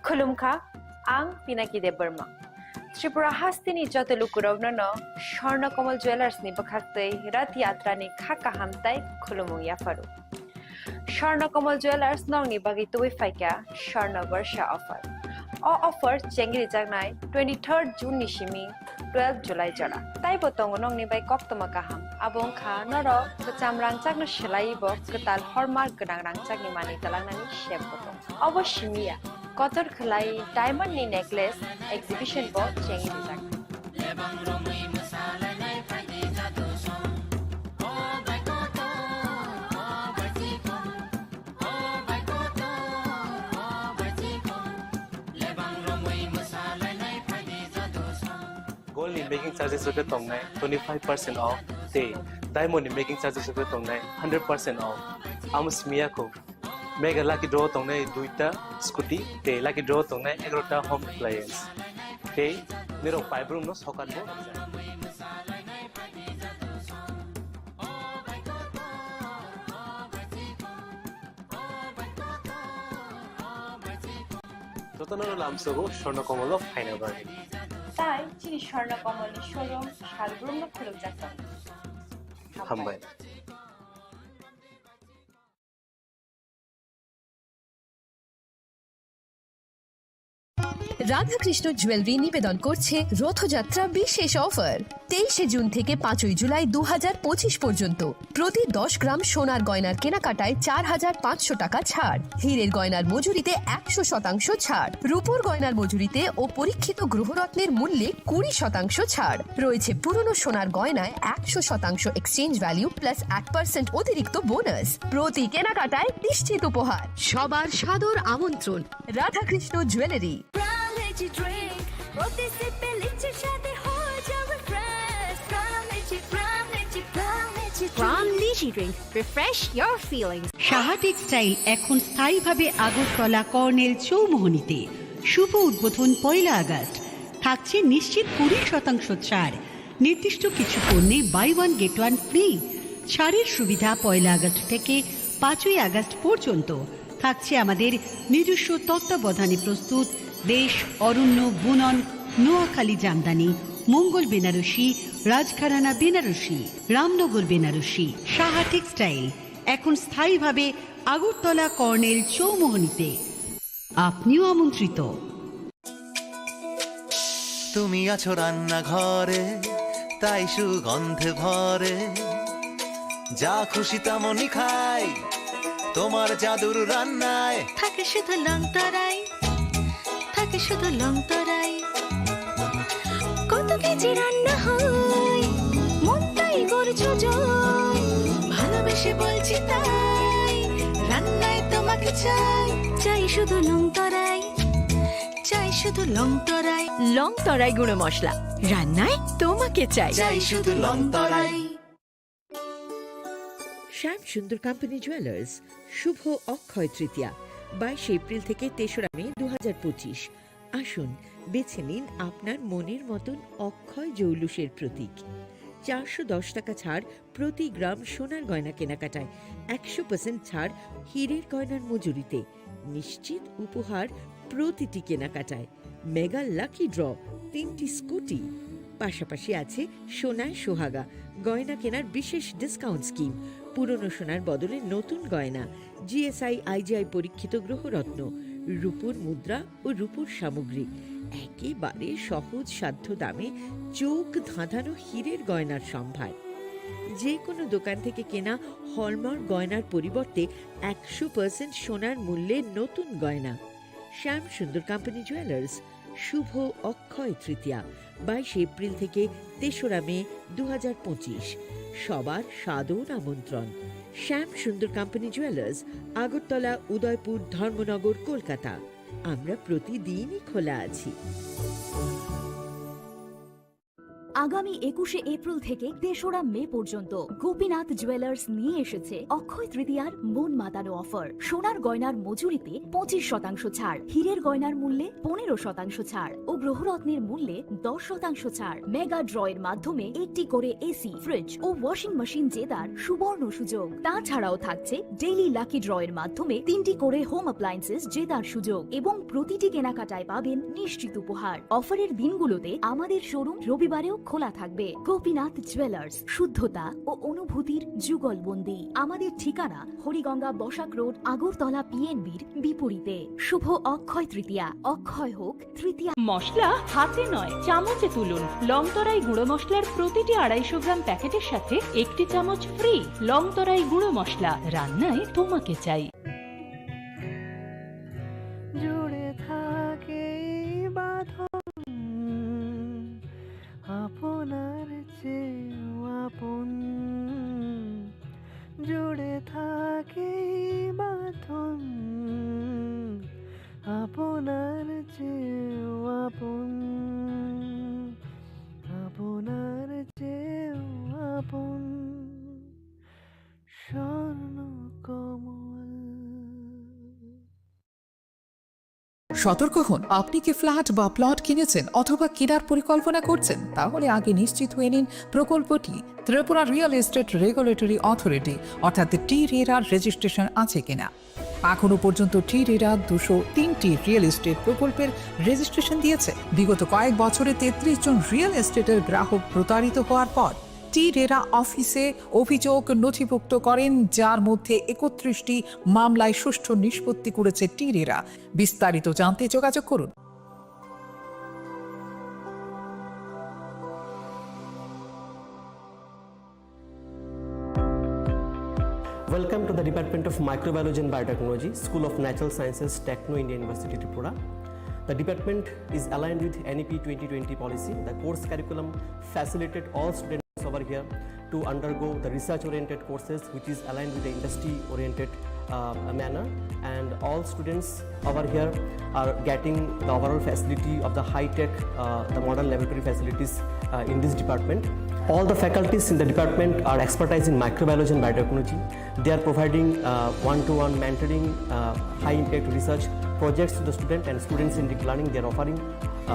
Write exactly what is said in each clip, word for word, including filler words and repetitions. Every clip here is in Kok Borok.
Khulumkha, ang Pinaki Debbarma. Tripura hasteni joto lukurokno no Swarna Kamal Jewellers ni bwkhaktwi Rath Yatra ni kha kaham tai khulumung yapharu. Swarna Kamal Jewellers nokni bagwi tubui phaikha Swarna Barsha offer. O offer chengri jaknai twenty-third June ni simi twelve July jora. Taibo tongo nokni bai koktwma kaham. Abo wngkha norok kwcham rangchakno swlaiwi bo kwtal hallmark gwnang rangchakni manwi twlangnani sep bo tongo. Obo simi ya, kotor khwlai diamond ni necklace exhibition bo chengwi rijak. Gold ni making charges rok khe tongnai twenty five percent off tei diamond ni making charges rok khe tongnai hundred percent off. Amo simi ya kho. Mega lucky draw tongnai duita scooty tei lucky draw tongnai egarota home appliance. Tei nirok paibrum no sokat bo rijak. Jotono lamsogo Swarna Kamal o phaina bagwi. Tai chini Swarna Kamal ni showroom salbrum no khulukjak tongo. Hambai. Radhakrishna jewellery নিবেদন করছে রথযাত্রা বিশেষ অফার। তেইশে জুন থেকে পাঁচই জুলাই দু হাজার পঁচিশ পর্যন্ত প্রতি দশ গ্রাম সোনার গয়নার কেনাকাটায় চার হাজার পাঁচশো টাকা ছাড়, হীরের গয়নার মজুরিতে একশো শতাংশ ছাড়, রূপোর গয়নার মজুরিতে ও পরীক্ষিত গ্রহরত্নের মূল্যে কুড়ি শতাংশ ছাড়। রয়েছে পুরনো সোনার গয়নায় একশো শতাংশ এক্সচেঞ্জ ভ্যালু প্লাস এক পার্সেন্ট অতিরিক্ত বোনাস। প্রতি কেনাকাটায় নিশ্চিত উপহার। সবার সাদর আমন্ত্রণ Radhakrishna jewellery. Crown Lychee Drink, প্রতি সিপে লিচির স্বাদে হয়ে যাবে fresh. Crown Lychee, Crown Lychee, Crown Lychee Drink। Crown Lychee Drink, refresh your feelings। Saha textile এখন স্থায়ীভাবে আগরতলা কর্নেল চৌমুহনীতে। শুভ উদ্বোধন পয়লা আগস্ট। থাকছে নিশ্চিত কুড়ি শতাংশ ছাড়। নির্দিষ্ট কিছু পণ্যে buy one get one free. ছাড়ের সুবিধা পয়লা আগস্ট থেকে পাঁচই আগস্ট পর্যন্ত। থাকছে আমাদের নিজস্ব তত্ত্বাবধানে প্রস্তুত দেশ, অরণ্য, বুনন, নোয়াখালী জামদানি, মঙ্গল বেনারসি, রাজঘরানা বেনারসি, রামনগর বেনারসি। সাহা টেক্সটাইল এখন স্থায়ীভাবে আগরতলা কর্নেল চৌমুহনীতে। আপনিও আমন্ত্রিত। তুমি আছো রান্নাঘরে, তাই সুগন্ধে ভরে। যা খুশি তেমনই খাই, তোমার জাদুর রান্নায়। থাকে শুধু লং তরাই, থাকে শুধু লং তরাই। কত কেজি রান্না হয়, মনটাই করছো জয়। ভালোবেসে বলছি তাই, রান্নায় তোমাকে চাই। চাই শুধু লং তরাই, চাই শুধু লং তরাই। লং তরাই গুঁড়ো মশলা, রান্নায় তোমাকে চাই। চাই শুধু লং তরাই। শ্যাম সুন্দর কোম্পানি জুয়েলার্স, শুভ অক্ষয় তৃতীয়া, বাইশে এপ্রিল থেকে তেসরা মে দু হাজার পঁচিশ। আসুন, বেছে নিন আপনার মনের মতন অক্ষয় জৌলুসের প্রতীক। চারশো দশ টাকা ছাড় প্রতি গ্রাম সোনার গয়না কেনাকাটায়, একশো পার্সেন্ট ছাড় হীরের গয়নার মজুরিতে, নিশ্চিত উপহার প্রতিটি কেনাকাটায়, মেগা লাকি ড্র, তিনটি স্কুটি, পাশাপাশি আছে সোনায় সোহাগা, গয়না কেনার বিশেষ ডিসকাউন্ট স্কিম, পুরনো সোনার বদলে নতুন গয়না, জিএসআই আইজিআই পরীক্ষিত গ্রহরত্ন, রূপোর মুদ্রা ও রূপোর সামগ্রী, একেবারে সহজ সাধ্য দামে চোখ ধাঁধানো হীরের গয়নার সম্ভার। যে কোনো দোকান থেকে কেনা হলমার্ক গয়নার পরিবর্তে একশো পার্সেন্ট সোনার মূল্যে নতুন গয়না। শ্যাম সুন্দর কোম্পানি জুয়েলার্স, শুভ অক্ষয় তৃতীয়া, বাইশে এপ্রিল থেকে তেসরা মে দু হাজার পঁচিশ। সবার সাদর আমন্ত্রণ। শ্যাম সুন্দর কোম্পানি জুয়েলার্স, আগরতলা, উদয়পুর, ধর্মনগর, কলকাতা। আমরা প্রতিদিনই খোলা আছি। আগামী একুশে এপ্রিল থেকে তেসরা মে পর্যন্ত গোপীনাথ জুয়েলার্স নিয়ে এসেছে অক্ষয় তৃতীয়ার মন মাতানো অফার। সোনার গয়নার মজুরিতে পঁচিশ শতাংশ ছাড়, হীরের গয়নার মূল্যে পনেরো শতাংশ ছাড় ও গ্রহরত্নের মূল্যে দশ শতাংশ ছাড়। মেগা ড্রয়ের মাধ্যমে একটি করে এসি, ফ্রিজ ও ওয়াশিং মেশিন জেতার সুবর্ণ সুযোগ। তাছাড়াও থাকছে ডেইলি লাকি ড্রয়ের মাধ্যমে তিনটি করে হোম অ্যাপ্লায়েন্সেস জেতার সুযোগ এবং প্রতিটি কেনাকাটায় পাবেন নিশ্চিত উপহার। অফারের দিনগুলোতে আমাদের শোরুম রবিবারেও খোলা থাকবে। গোপীনাথ জুয়েলার্স, শুদ্ধতা ও অনুভূতির যুগলবন্দি। আমাদের ঠিকানা হরিগঙ্গা বসাক রোড, আগরতলা পিএনবির বিপরীতে। শুভ অক্ষয় তৃতীয়া। অক্ষয় হোক তৃতীয়া। মশলা হাতে নয়, চামচে তুলুন। লংতরাই গুঁড়ো মশলার প্রতিটি আড়াইশো গ্রাম প্যাকেটের সাথে একটি চামচ ফ্রি। লংতরাই গুঁড়ো মশলা, রান্নায় তোমাকে চাই। জুড়ে থাকে এই বাঁধন আপনার চেয়েও আপন। জুড়ে থাকে এই বাঁধন আপনার চেয়েও আপন, আপনার চেয়েও আপন। স্বর্ণ কমল। সতর্ক হন, আপনি কি ফ্ল্যাট বা প্লট কিনেছেন অথবা কেনার পরিকল্পনা করছেন? তাহলে আগে নিশ্চিত হয়ে নিন প্রকল্পটি Tripura real estate regulatory authority অর্থাৎ টি রেরার রেজিস্ট্রেশন আছে কিনা। এখনো পর্যন্ত টি রেরা দুশো তিনটি রিয়েল এস্টেট প্রকল্পের রেজিস্ট্রেশন দিয়েছে। বিগত কয়েক বছরে তেত্রিশ জন রিয়েল এস্টেটের গ্রাহক প্রতারিত হওয়ার পর টি রেরা অফিসে অভিযোগ নথিভুক্ত করেন, যার মধ্যে একত্রিশটি মামলায় সুষ্ঠু নিষ্পত্তি করেছে টি রেরা। বিস্তারিত জানতে যোগাযোগ করুন। Welcome to the Department of Microbiology and Biotechnology, School of Natural Sciences, Techno India University, Tripura. The department is aligned with N E P twenty twenty policy. The course curriculum facilitate all students over here to undergo the research-oriented courses, which is aligned with the industry-oriented, uh, manner. And all students over here are getting the overall facility of the high-tech, uh, the modern laboratory facilities, uh, in this department. All the faculties in the department are expertise in microbiology and biotechnology. They are providing, uh, one-to-one mentoring, uh, high-impact research projects to the student and student-centric learning they are offering,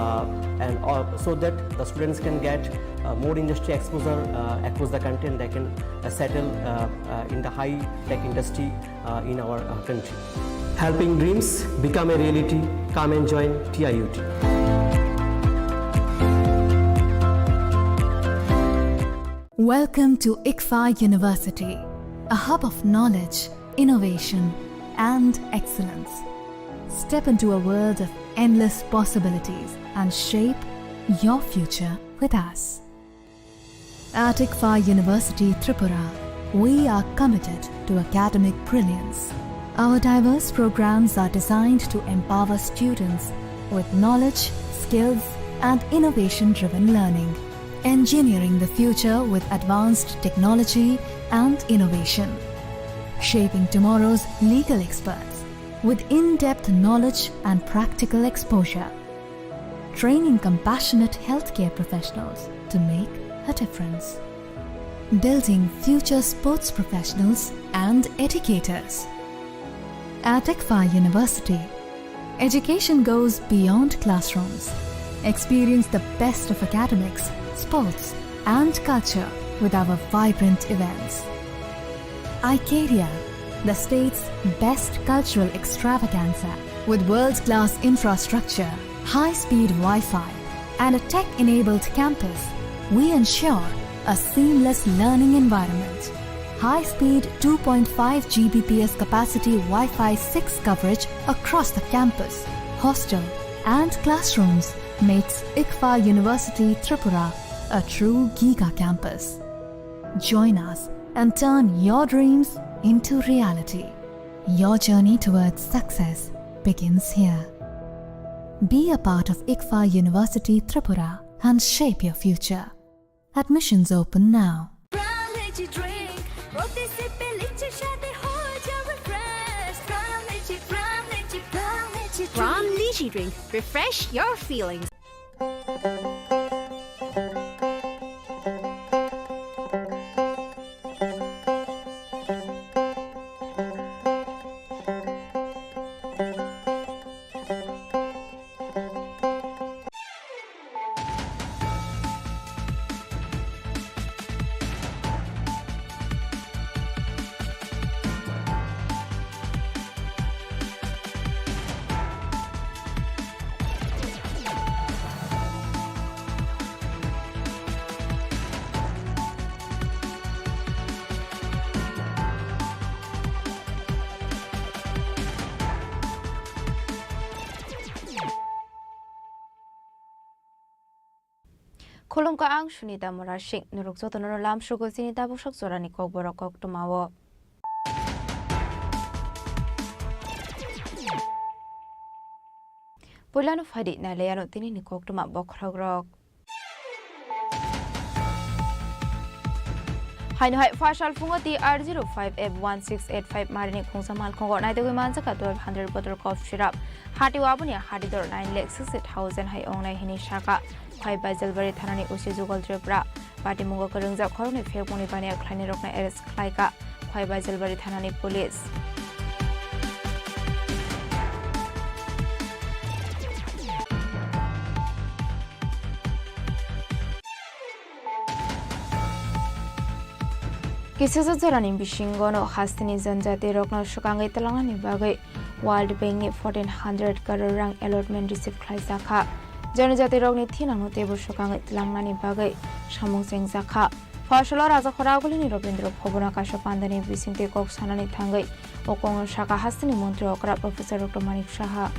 uh, and, uh, so that the students can get, uh, more industry exposure, uh, across the country, and they can, uh, settle, uh, uh, in the high-tech industry, uh, in our, uh, country. Helping dreams become a reality. Come and join T I U T. Welcome to ICFAI University, a hub of knowledge, innovation, and excellence. Step into a world of endless possibilities and shape your future with us. At ICFAI University Tripura, we are committed to academic brilliance. Our diverse programs are designed to empower students with knowledge, skills, and innovation-driven learning, engineering the future with advanced technology and innovation, shaping tomorrow's legal experts with in-depth knowledge and practical exposure, training compassionate healthcare professionals to make a difference, building future sports professionals and educators. At ICFAI University, education goes beyond classrooms. Experience the best of academics, sports, and culture with our vibrant events. Icaria, the state's best cultural extravaganza, with world-class infrastructure, high-speed Wi-Fi, and a tech-enabled campus, we ensure a seamless learning environment. High-speed two point five G B P S capacity Wi-Fi six coverage across the campus, hostel, and classrooms makes ICFAI University Tripura a true giga campus. Join us and turn your dreams into reality. Your journey towards success begins here. Be a part of ICFAI University Tripura and shape your future. Admissions open now. Pram Lychee Drink, প্রতি সিপে লিচির স্বাদে হয়ে যাবে fresh। Pram Lychee, Pram Lychee, Pram Lychee Drink। Pram Lychee Drink, refresh your feelings. Khulumkha, ang Sunita Murasing. Norok jotono lamsugo chini tabuk sak jorani kokborok koktwmao. Puilano phaidi nailaiano tinini koktwma bokhorokrok. Haino hai phaisal phungo T R zero five F one six eight five marini khungsa malkhungo naitugwi manjakha twelve hundred bottle cough syrup. Hatio aboni hatidor nine lakh sixty thousand hai ongnai hini saka. Khwai Baijalbari thanani O C Jugal Tripura. Patimungo kwrwngjak khoroknwi phekmungni baniya khlainairokno arrest khlaikha Khwai Baijalbari thanani police. Kisijak jorani bisingono hasteni janjatirokno swkangwi twlangnani bagwi World Bank ni fourteen hundred crore rang allotment receive khlaijakha. Jonijatirokni thinangno teibo swkangwi twlangnani bagwi samung chengjakha. Phorsolo Rajakhora Agulini Robindra Bhabono kaisa pandani bisingtwi kok sanani thangwi o kokno sakha hasteni montri okra Professor Doctor Manik Saha.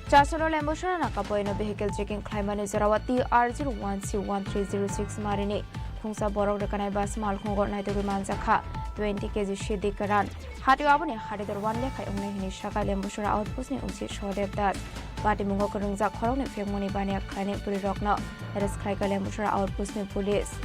Chasolo Lembusora nakapoino vehicle checking khlaimani jorao T R zero one C one three zero six marini khungsa borok rwkanai bus malkhungo naitugwi manjakha twenty K G sidi kwran. Hatio aboni hatidor one lakh hai wngnai hini sakha Lembusora outpost ni O C Sodev Das. Patimungo kwrwngjak khoroknwi phekmungni baniya khlainai bwrwirokno arrest khlaikha Lembusora outpost ni police.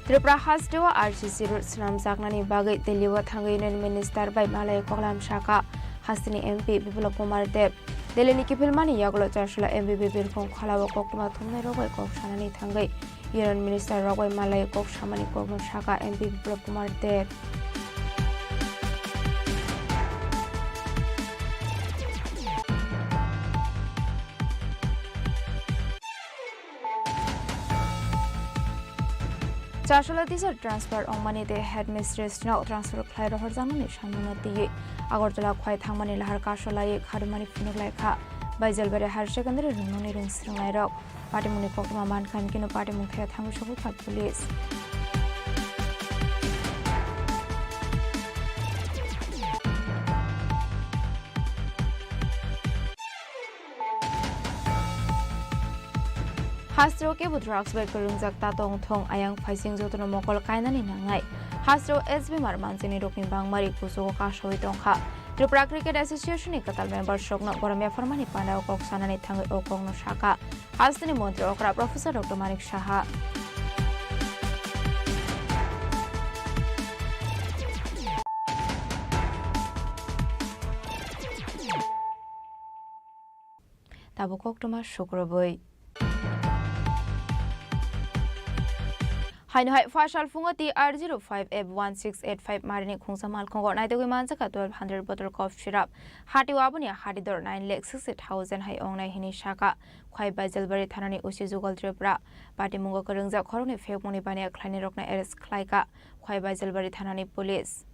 Tripura hasteo R C C road swnamjaknani bagwi Delhi-o thangwi Union Minister bai malai koklam sakha hasteni M P Biplab Kumar Deb. Delhi-ni kiphilmani yagulo Chasolo M B B birkhong kholao koktwma thumnairok bai kok sanani thangwi Union Minister rok bai malai kok samani kokno sakha M P Biplab Kumar Deb. Chasolo teacher transfer ongmani tei headmistress no transfer khlai rohorjaknani samungno twiwi Agartala Khwai thangmani lahar kaso laiwi kharwimani phunuk laikha Baijalbari Higher Secondary rwngnokni rwngsrwngnairok. Patimungni koktwma mankha, hwnkhe no patimung thaya thangwi sogwi kha police. Hasteo kebo drugs bai kwrwngjak ta tong thung, ayang phaising jotono mokol kainani nangnai. Hasteo S B mar manjani rokni bangmari kuchugo kasawi tongkha. Tripura Cricket Association ni kwtal members rokno borom yapharmani pandao kok sanani thangwi o kokno sakha hasteni montri okra Professor Doctor Manik Saha. Tabuk koktwma sukrubwi. Haino hai phaisal phungo T R zero five F one six eight five marini khungsa malkhungo naitugwi manjakha twelve hundred bottle cough syrup. Hatio aboni hatidor nine lakh sixty thousand hai ongnai hini sakha Khwai Baijalbari thanani O C Jugal Tripura. Patimungo kwrwngjak khoroknwi phekmungni baniya khlainairokno arrest khlaikha Khwai Baijalbari thanani police.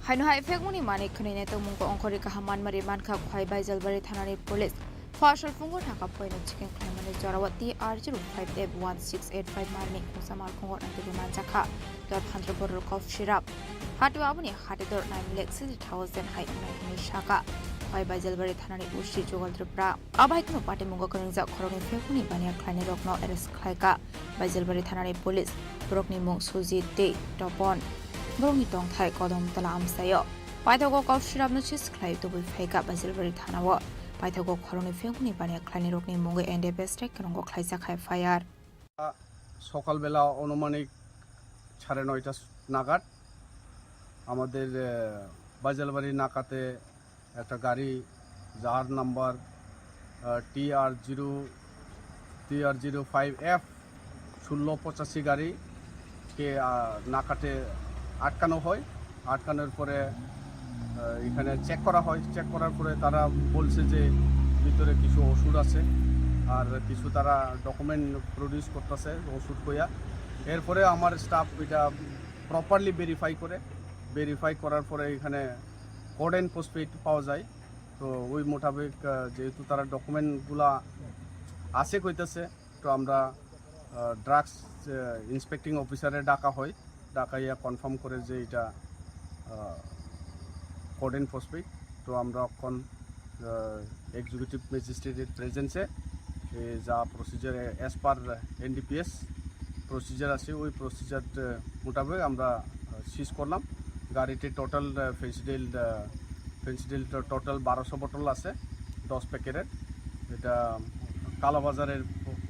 Haino hai phekmungni manwi khwnwi nai tongmungko ongkhorwi kaham manmari mankha Khwai Baijalbari thanani police. Phorsol phungo thaka poino checking khlaimani jorao T R zero five F one six eight five marni khungsa malkhungo naitugwi manjakha twelve hundred bottle cough syrup. Hatio aboni hatidor nine lakh sixty thousand hai wngnai hwnwi sakha Khwai Baijalbari thanani O C Jugal Tripura. Abo hai kheno patimungo kwrwngjak khoroknwi phekmungni baniya khlainairokno arrest khlaikha Baijalbari thanani police. Borokni mung Sujit tei Topon. Borokni tongthai Kodom Tola amchaio. Paithago kok swrapno sis khlai tubui phaikha Baijalbari thanao. Paithago khoroknwi phiyokni baniya khlainirokni mungwi N D F S strike kwrwngo khlaijak F I R. সকালবেলা আনুমানিক সাড়ে নয়টা নাগাদ আমাদের, আহ, বাজালবাড়ি নাকাতে একটা গাড়ি, যার নাম্বার, আহ, T R zero, T R zero five F ষোলো পঁচাশি গাড়িকে, আহ, নাকাতে আটকানো হয়। আটকানোর পরে, আহ, এখানে চেক করা হয়। চেক করার পরে তারা বলছে যে ভিতরে কিছু ওষুধ আছে, আর কিছু তারা ডকুমেন্ট প্রডিউস করতেছে ওষুধ কইয়া। এরপরে আমার স্টাফ এটা প্রপারলি ভেরিফাই করে, ভেরিফাই করার পরে এখানে কোড অ্যান্ড ফসফেট পাওয়া যায়। তো ওই মোতাবেক, আহ, যেহেতু তারা ডকুমেন্টগুলা আছে কইতেছে, তো আমরা, আহ, ড্রাগস, আহ, ইন্সপেক্টিং অফিসারে ডাকা হয়, ডাকাইয়া কনফার্ম করে যে এটা, আহ, কোড অ্যান্ড ফসফেট। তো আমরা এখন, আহ, এক্সিকিউটিভ ম্যাজিস্ট্রেটের প্রেজেন্সে, এ, যা প্রসিজার, এ, অ্যাজ পার এনডিপিএস প্রসিজার আছে, ওই প্রসিজার, আহ, মোতাবেক আমরা, আহ, সিজ করলাম। গাড়িতে টোটাল, আহ, ফেন্সিডিল, আহ, ফেন্সিডিল টো-, টোটাল বারোশো বোতল আছে, দশ প্যাকেটের। এটা কালোবাজারের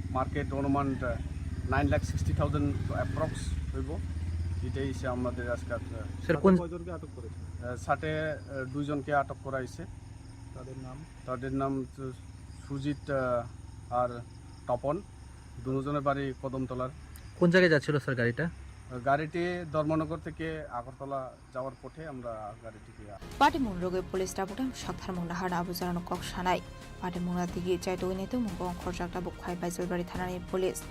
মার্কেট অনুমান, আহ, নাইন লাখ সিক্সটি থাউজেন্ড অ্যাপ্রক্স হইব। এটাই হচ্ছে আমাদের আজকাল, আহ, স্যার, কোন কয়জনকে আটক করেছে? আহ, সাথে, আহ, দুইজনকে আটক করা হয়েছে। তাদের নাম? তাদের নাম তো সুজিত, আহ, আর তপন। দুজনের বাড়ি কদমতলার। কোন জায়গায় যাচ্ছিল স্যার গাড়িটা? গাড়িটি ধর্মনগর থেকে আগরতলা যাওয়ার পথে আমরা গাড়িটিকে Patimung rwgwi police tabuk tei sakthar mung naharno abo jorano kok sanai. Patimung na tigi chaitugwi naituk mung kong khorjak tabuk khai Baijalbari thanani police.